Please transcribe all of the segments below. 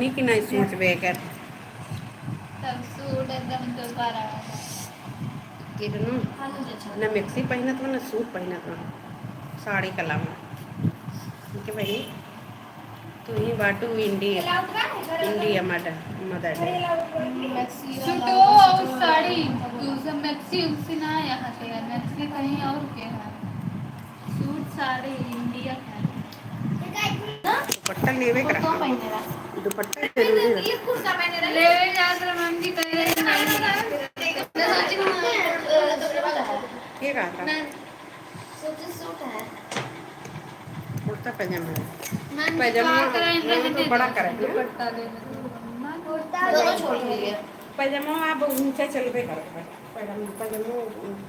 बनी कि नहीं सोचबे कर। तब सूट एकदम दोबारा आया। किरनो न मैक्सी पहिनत हो न सूट पहिनत हो, साड़ी कला में के बहिनी तू ही बाटू India, India mother mother day. सूटो और साड़ी दूसरा मैक्सी उक्सी ना यहाँ के है, मैक्सी कहीं और के है। सूट साड़ी इंडिया का है। दुपट्टा लेवे के कुर्ता रहा, पहने रहा। दुपट्टा जरूरी रहा। ये कुर्ता पहने रही। लेवे जात रहे मैम जी कह रहे नहीं। मैं सोची दूसरे वाला है। के कहा था? मैं सोची सूट है। कुर्ता पजामा। मैम जी पैजामा कहा करें मैंने रहने तो बड़ा दो, करे ना। दुपट्टा देने दो। कुर्ता दोनों छोड़ दी है। पजामा अब ऊंचा चलबे करत बा। पजामा पजामा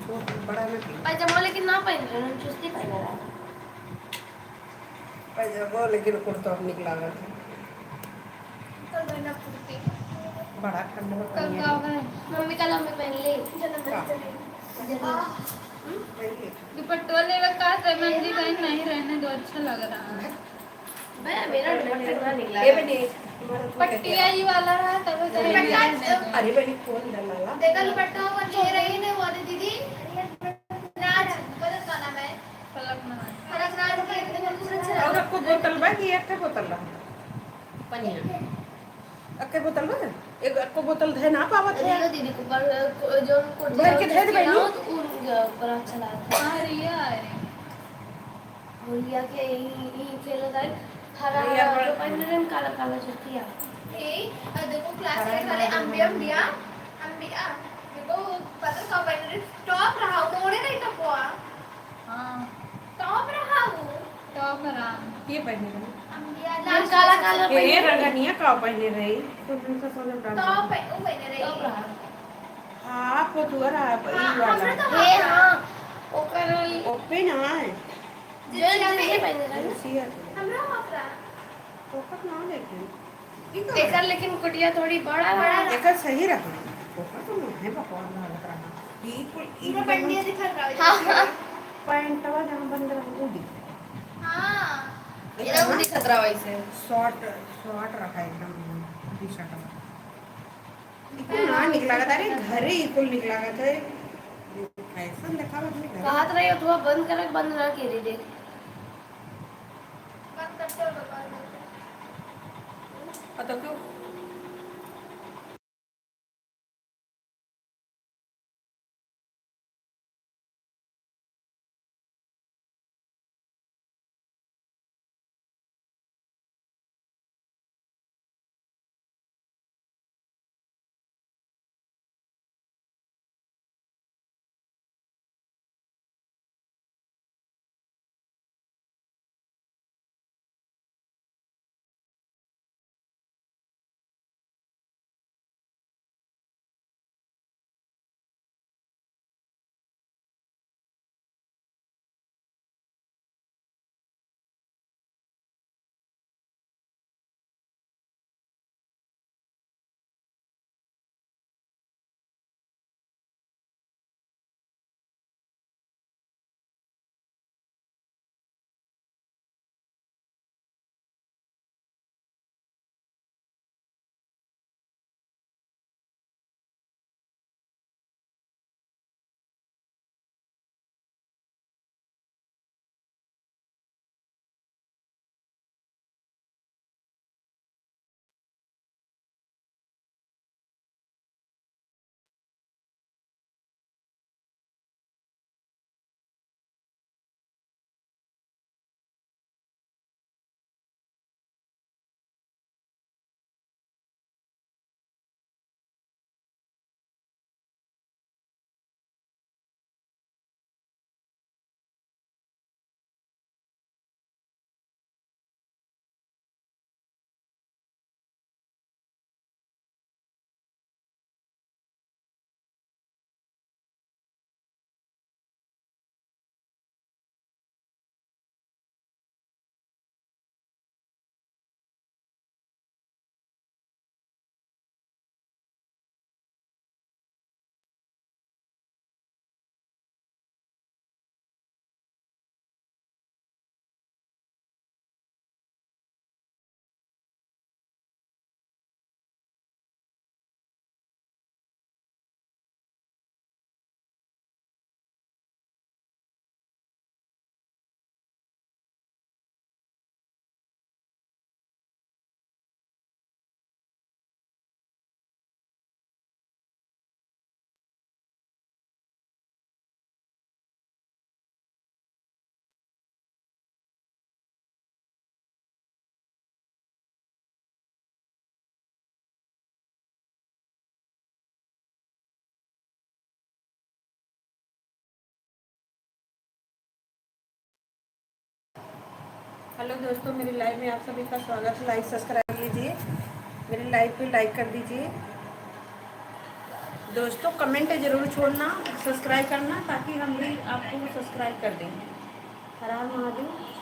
छोट बड़ा ना थी। पैजामा लेकिन ना पहन रहे, चुस्ती पहने रहा। पजामा लेकिन कुर्ता अब निक लागत है। कल पहना कुर्ती। बड़ा ठंड में कल पहनिए। का है? मम्मी कल हमें पहन ली। पहन ली। दुपट्टो लेवे कहा थे मैम जी कहीं नहीं, रहने दो, अच्छा लग रहा है। मैं मेरा दुपट्टा ना निकला। ए बनी तुम्हारा तो पट्टिया ही वाला है तब कहीं दुपट्टा- रहने दो। अरे बनी खोल दलाला। देखा दुपट्टा वो ले रही ने वो दीदी राज बदल का नाम है। पलक में फरक राज के इतने दूसरे अच्छा। और आपको बोतल बा कि एक बोतल रहा पनिया? अक्के बोतल बा, एक अक्को बोतल धे ना पावत है। देखो दीदी को पर जो कुर्ती भर के धे दे बहनी। तो उन पर अच्छा लगा। आ रही है, आ रही। भैया के यही यही खेल रहा है। हरा रिया हरा बड़ा- जो पहन रहे हैं, काला काला चुस्तिया। ए और देखो क्लास के सारे अंबिया अंबिया अंबिया, देखो पता का पहन रही टॉप रहा मोड़े नहीं टपोआ। हाँ। टॉप रहा वो। टॉप आराम। ये पहने रही। अंबिया हम काला काला ए पहने। रंगनिया का पहने रही तो तुमसे सोने टॉप है वो पहने रही। टॉप रहा। हाँ पोतुआ रहा ई हाँ, वाला। हमरा तो ये हाँ ओकर ओपे ना है। जो जिसने पहने रहा। रसिया। हमरा हाफ रहा। ओकर ना देखे ई का। एकर लेकिन कुटिया थोड़ी बड़ा बड़ा। एकर सही रहा, ओकर तो नहीं बकवास लागत रहा ई कुल ई। पूरा पंडिया दिखा रहा है। हाँ। पैंटवा जहाँ बंद रहा वो दिख। हाँ। इधर वो दिखत रहा वैसे। शॉर्ट शॉर्ट रखा एकदम टी शर्ट इकुल ना निक लागत। अरे घरे इकुल निक लागत है, फैशन देखावत नहीं घरे। कहत रही हो थोड़ा बंद कर, बंद ना करी देख। बंद करते हो बकवास। पता क्यों? हेलो दोस्तों, मेरी लाइव में आप सभी का स्वागत है। लाइक सब्सक्राइब लीजिए, मेरे लाइव पे लाइक कर दीजिए। दोस्तों कमेंट जरूर छोड़ना, सब्सक्राइब करना, ताकि हम भी आपको सब्सक्राइब कर दें। हर हर महादेव।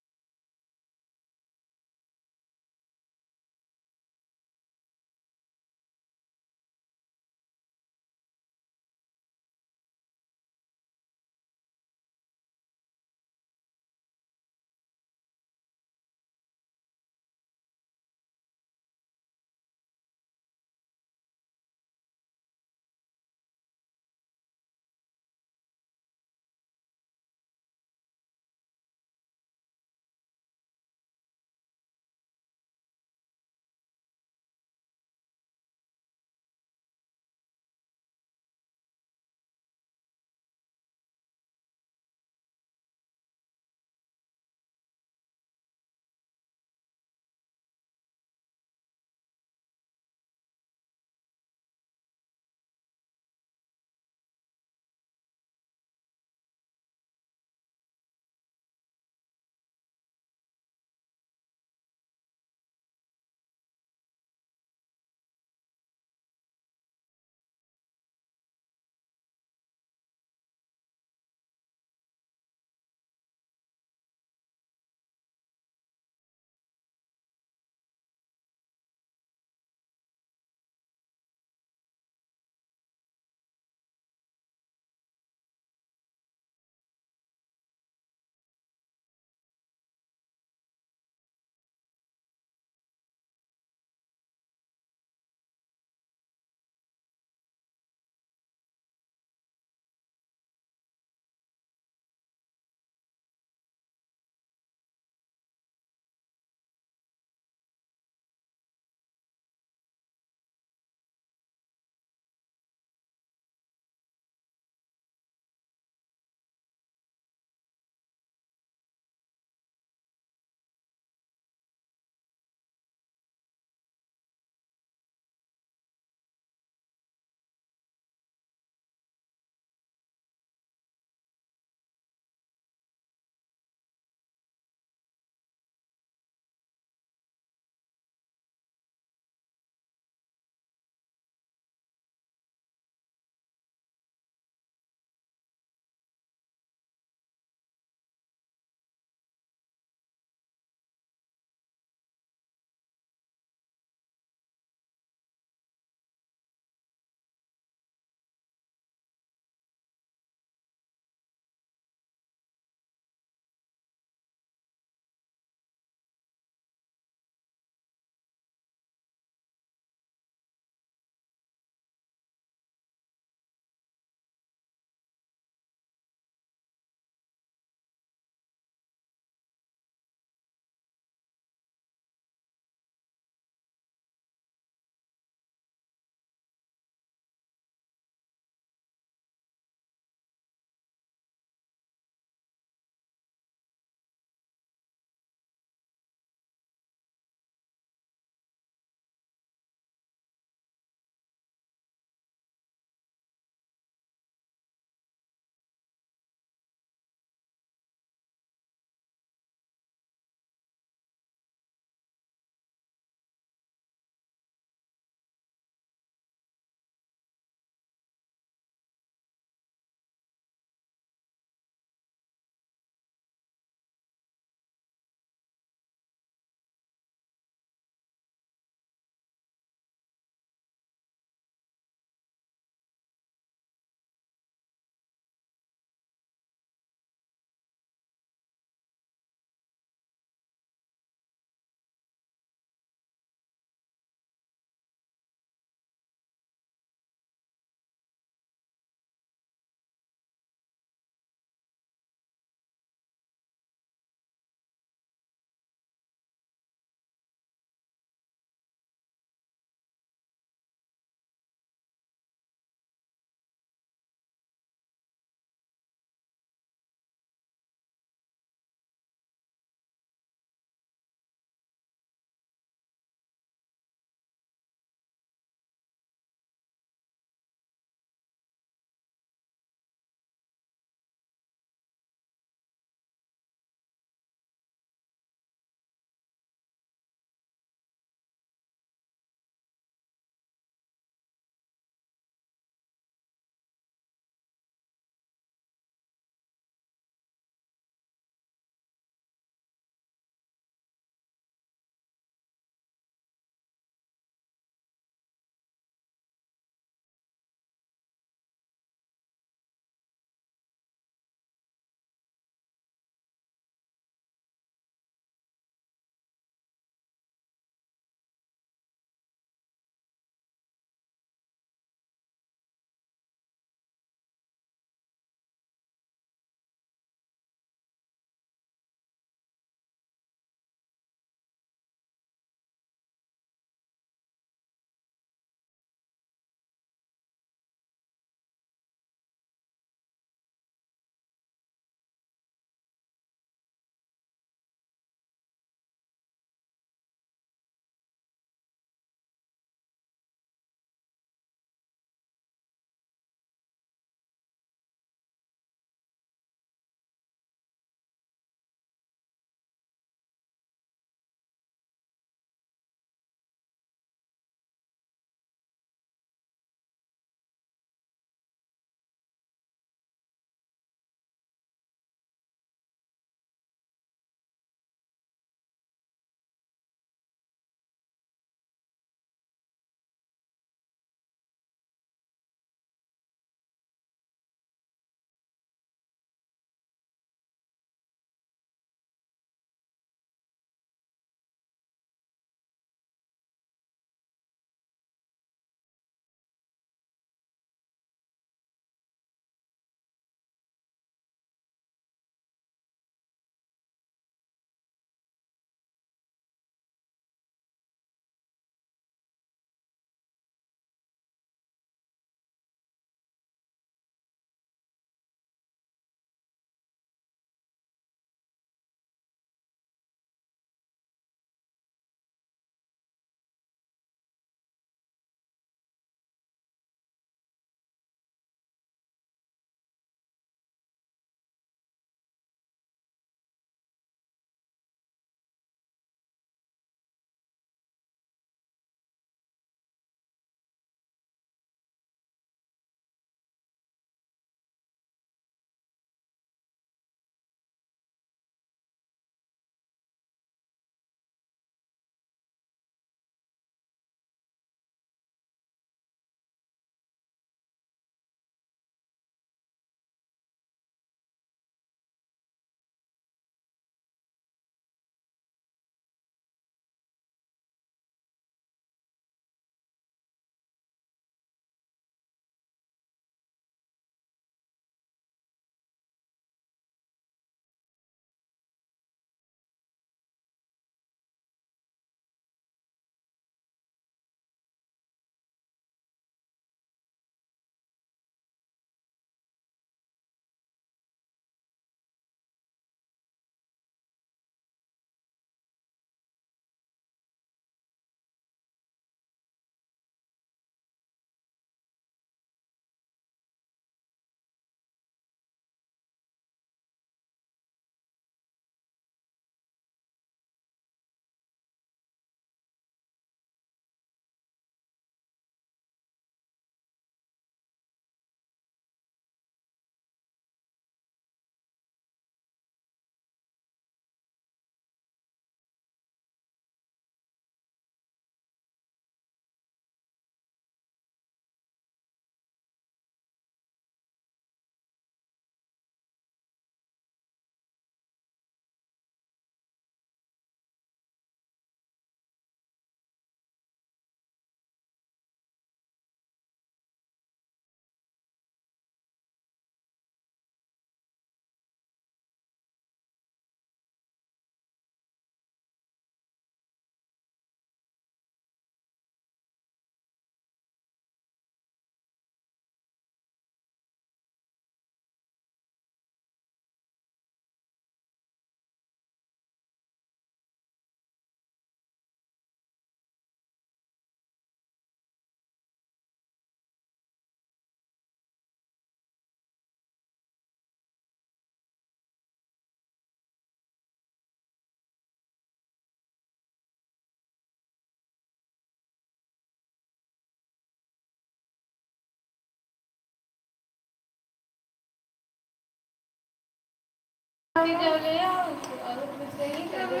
जब ले आओ और कुछ नहीं करे।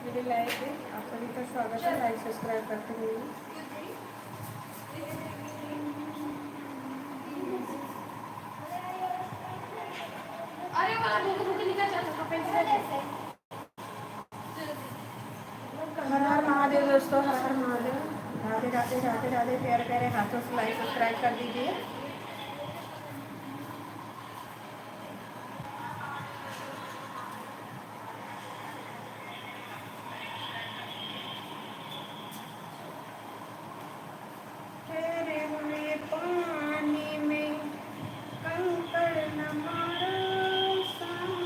मेरे लाइव पे आप सभी का स्वागत है। लाइक सब्सक्राइब करते रहिए। अरे वाला भूख भूख निकल जाता है। हर हर महादेव दोस्तों, हर हर महादेव। राधे राधे राधे राधे। प्यारे प्यारे हाथों से लाइक सब्सक्राइब कर दीजिए। ठहरे हुए पानी में कंकड़ न मारो सारा।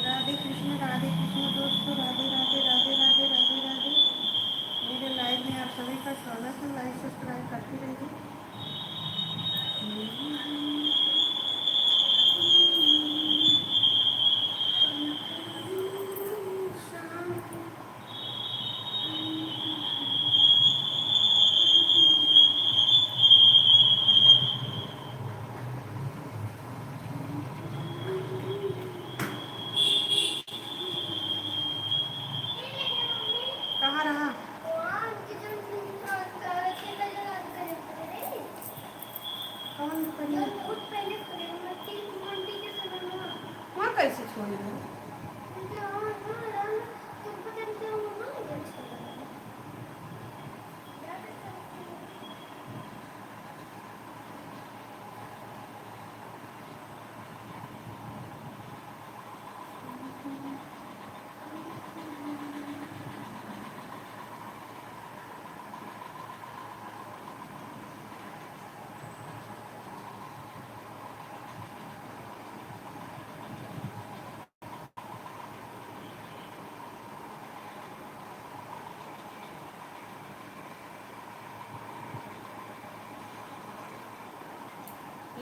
राधे कृष्ण दोस्तों, राधे राधे राधे राधे राधे राधे। मेरे लाइव में आप सभी का स्वागत है। लाइक सब्सक्राइब करते रहिए। कहाँ रहा? कौन वहाँ कैसे छोड़ दो?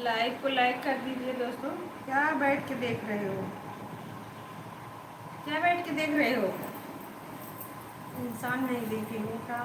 लाइक को लाइक कर दीजिए दोस्तों। क्या बैठ के देख रहे हो? क्या बैठ के देख रहे हो? इंसान नहीं देखेंगे का?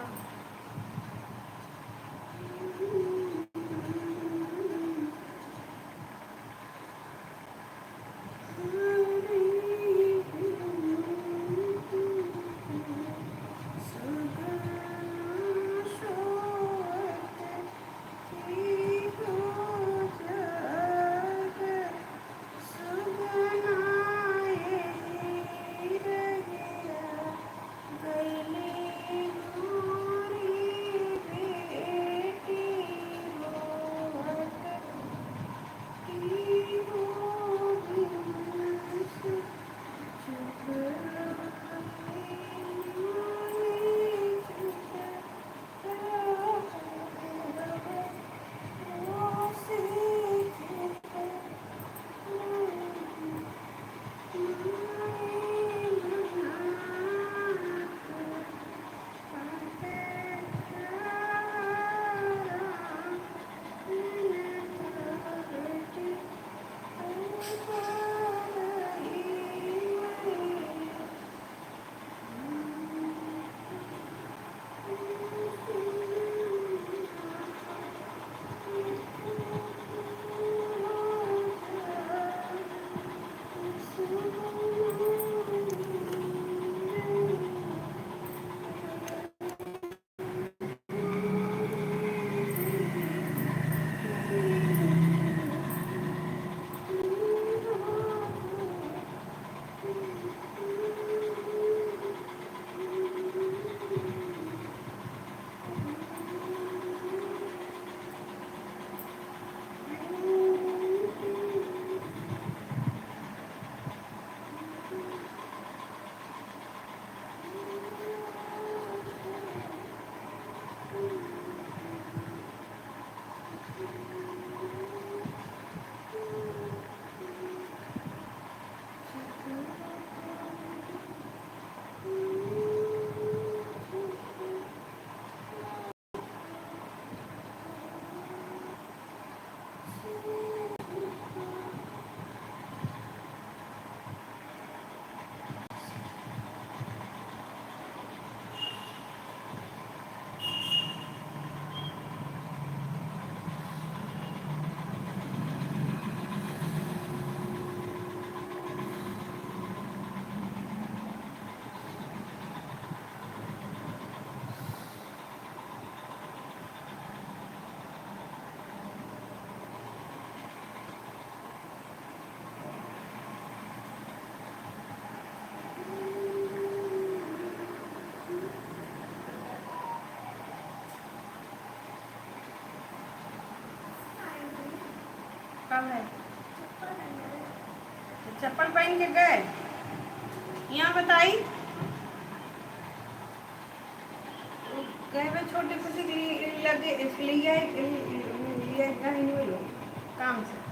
कब है? तो चप्पल पहन के गए यहाँ बताई गए वे छोटे कुछ लगे लिया लिया नहीं काम से।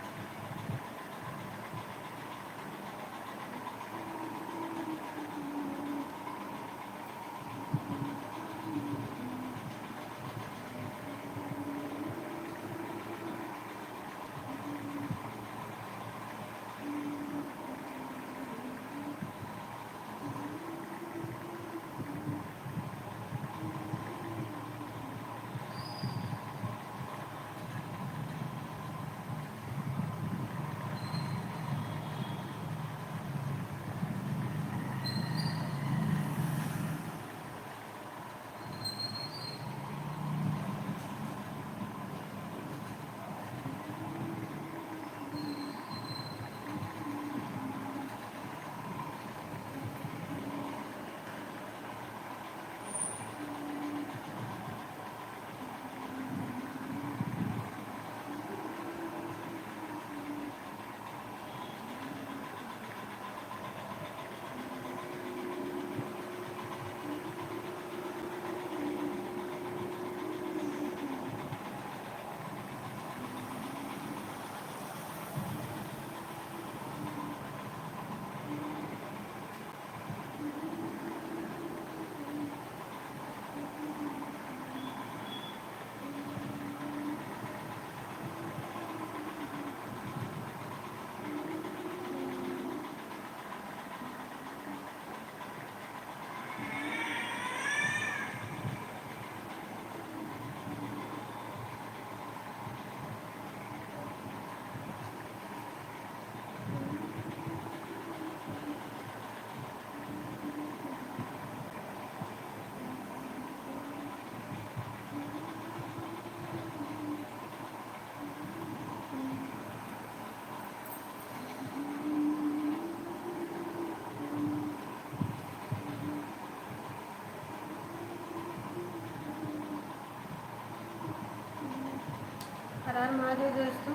हर हर महादेव दोस्तों,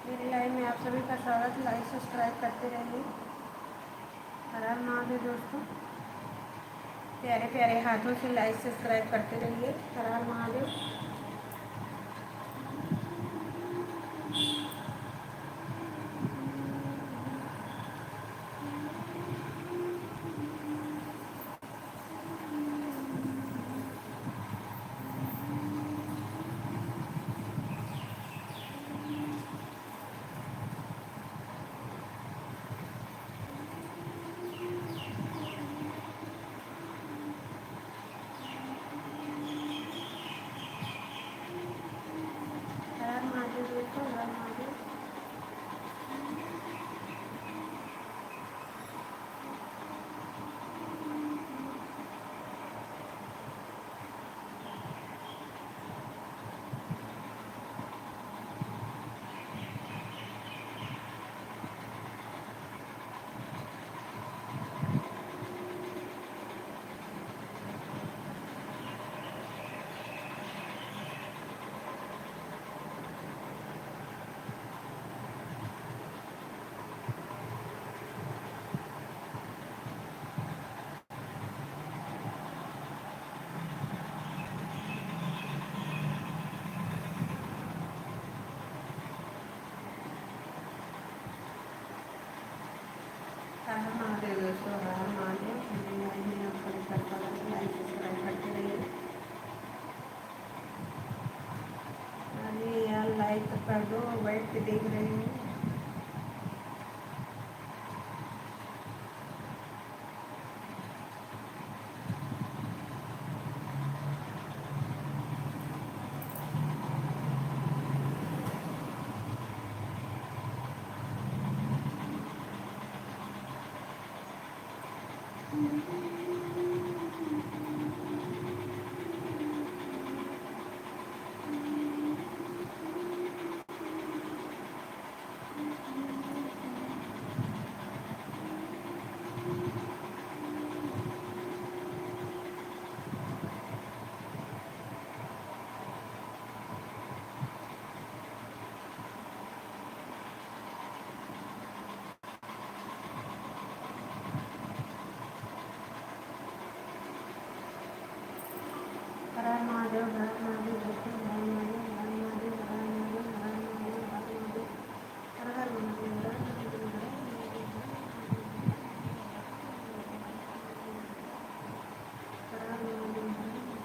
मेरी लाइव में आप सभी का स्वागत। लाइक सब्सक्राइब करते रहिए। हर हर महादेव दोस्तों, प्यारे प्यारे हाथों से लाइक सब्सक्राइब करते रहिए। हर हर महादेव। हर हर महादेव दोस्तों, हर हर महादेव। हर हर महादेव दोस्तों, हर हर महादेव। मेरी लाइव में आप सभी का स्वागत है। लाइक सब्सक्राइब करते रहिए। अरे यार लाइक तो कर दो, बैठ के देख रहे हो। हर हर महादेव, हर हर महादेव दोस्तों, हर हर महादेव, हर महादेव, हर महादेव, हर महादेव, हर महादेव, हर हर महादेव, हर महादेव, हर हर महादेव, हर महादेव, हर महादेव।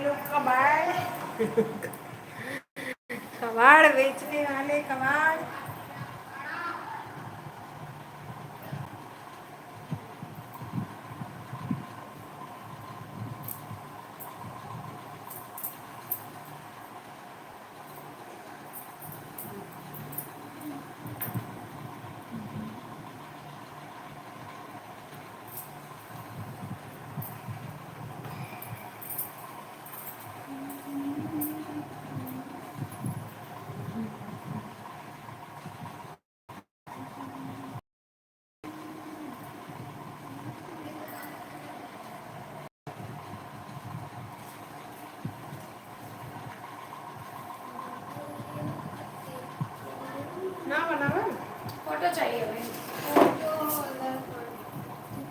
लोग कबाड़ कबाड़ बेचने वाले कबाड़। ना बनावा फोटो चाहिए भाई। फोटो आधार कार्ड।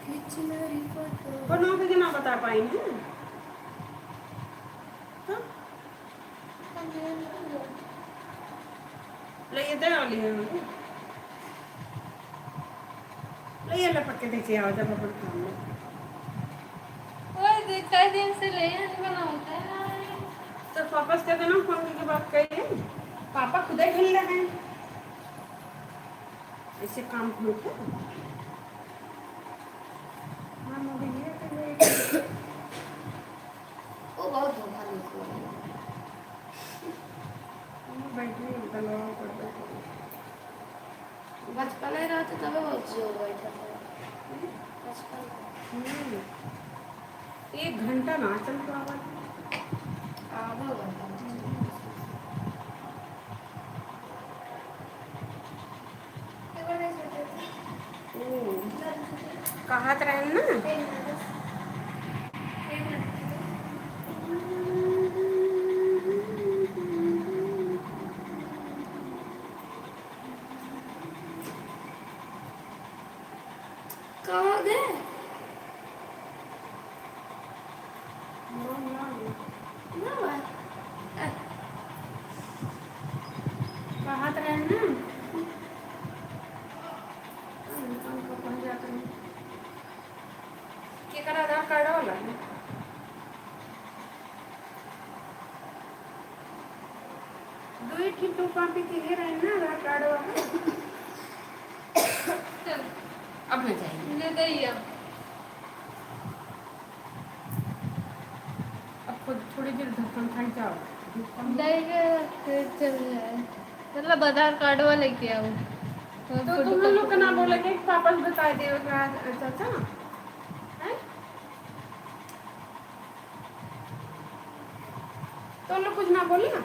खींच मेरी फोटो। कोनो के ना बता पाई हैं तो ले ये दे वाली है मुझे। ले ये लपक के देखिए आओ जब अपन काम में। ओए देखा दिन से ले बनाता है। तो वापस कर देना फोन के बात कही पापा खुद ही खेल रहे हैं ऐसे काम होते हाँ मुझे ये तो वो बहुत धोखा देती है। बैठे दलवा कर बैठे बचपन में रहते तब बहुत जोर बैठा था बचपन। एक घंटा ना चल तो आवाज आधा घंटा। एक बार नहीं सोचे थे। कहत रहे ना एक मिनट बस। एक मिनट। कहाँ गए? ना भाई। कहत रहे ना केकर आधार कार्ड वाला है दुई ठीक दो कॉपी के हे रहे ना आधार कार्ड वाला। चल अब ना चाहिए ले दैया। अब खुद थोड़ी देर धक्कन खाई जाओ। दैया फिर चल जाए मतलब आधार कार्ड वाले लेके आओ। तो तुम लोग का ना बोले कि पापा से बता दे चाचा हैं तो लोग कुछ ना बोले ना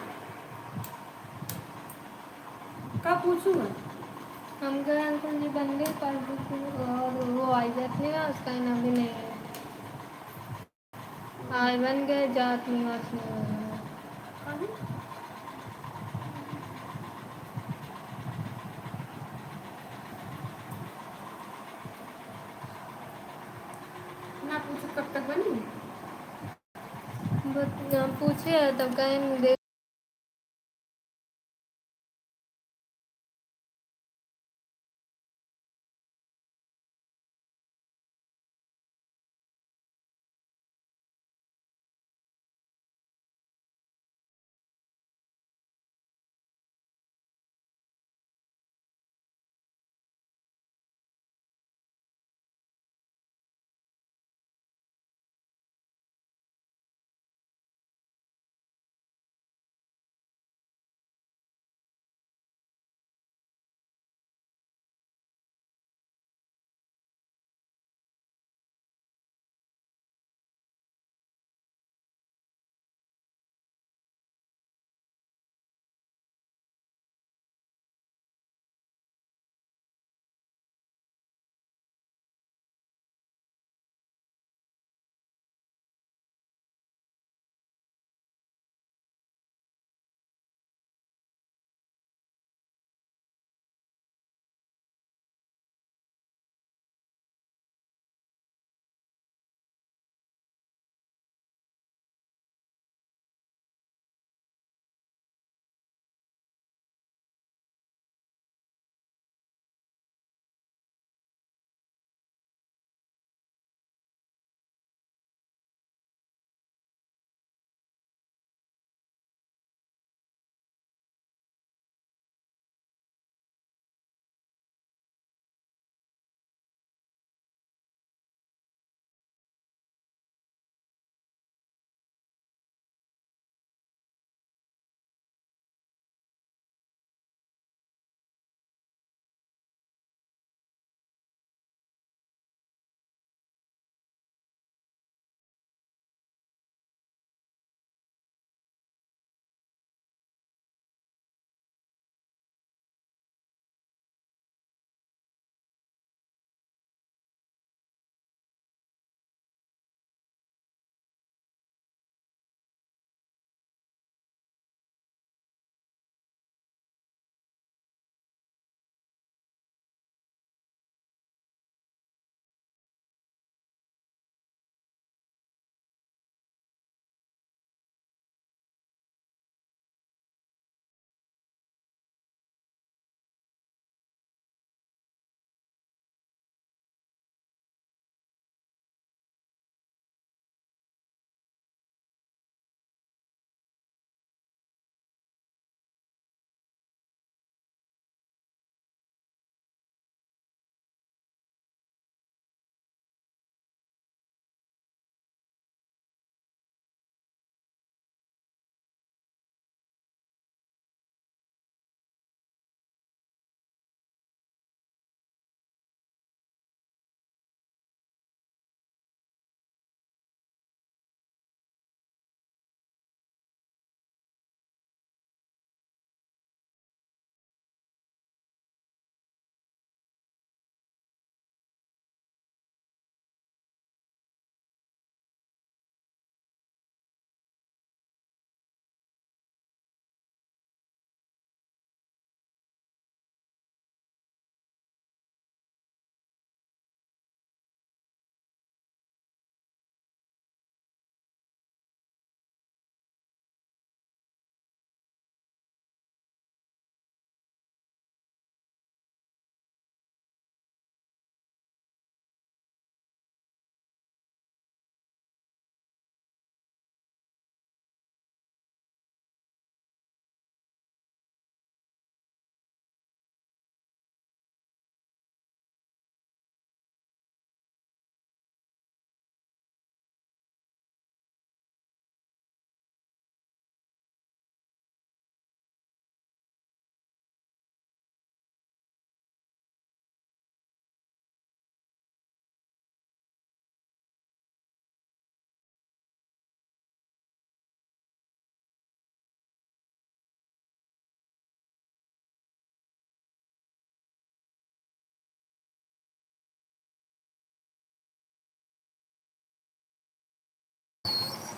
का पूछूं मैं? हम गए अंकल जी बन गए पासबुक और वो आई जाती है ना उसका नाम भी नहीं है। आय बन गए जात निवास नहीं बना। ना पूछो कब तक बनी हम पूछे तब कहें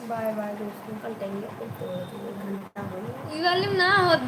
बाय बाय दोस्तों, कल टेंगे को तोड़ दिए, घंटा हो गया। ई वाली में ना होत।